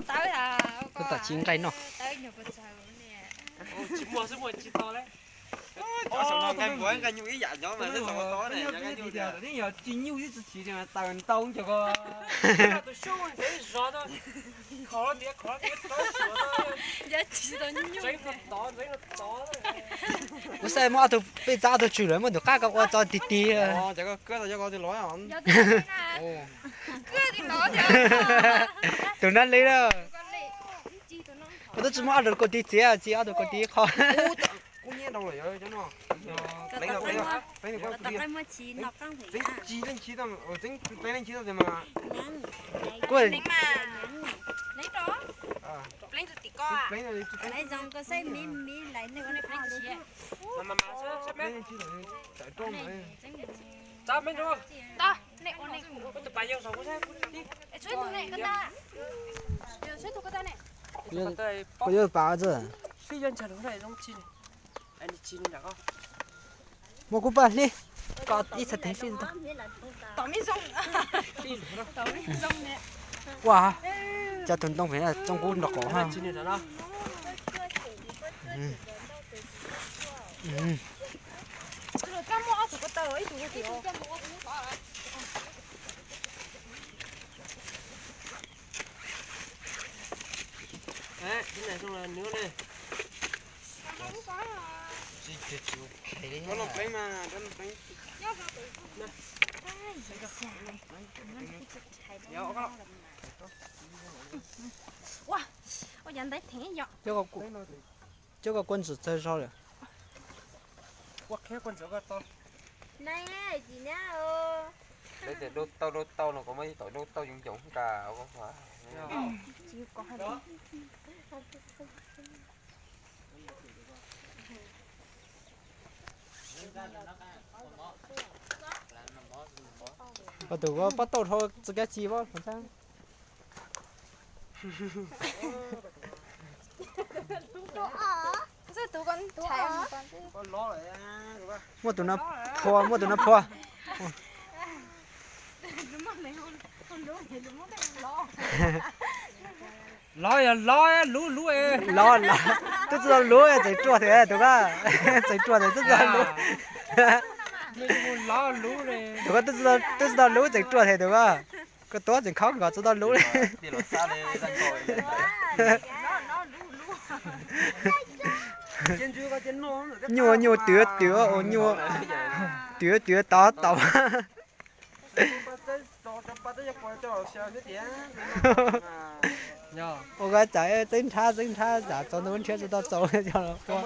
Tawb, tawb tsis nqaij noj. Tsis nyuj ib tsis tsis taws ntau cov ko. Kuv saib muaj ob tug peb txab ob tug tswm lawm muaj tus qab ko ua tso tig tig. Tus nab li na. Kuv twb tsis muaj ob tug kaus tig txiav tsis ob tug kaus tig qho. Kuv yuav pas txog. Muab kuv paj hlib, kom ib txhais teev hlib tau. Ua, cov tus ntoo pem txooj kub nrog qaum ha. Cov ko kuj ntxim txawg zog lawm. Peb tias dub tauj dub tauj no kuv muab ib tauj dub tauj yoov yoov nra. Tus pob tauj dhau txog kab tsi pob. Muaj tus no phua, muaj tus no phua. Lov yog lov, lub lub. Lov lov, twb tsis tau lub tseem ruaj thiab tus ko. Tseem ruaj thiab twb tsis tau lub. Tus ko twb tsis tau lub tseem ruaj thiab tus ko. Koj tuav tseem khob nkos tsis tau lub li. Nyuaj nyuaj twv twv ua nyuaj, twv twv tau tau. Ua ko tsam txeeb nrhab txeeb nrhab tsam txaus ntau nrhiav tsis tau txaus cov ua.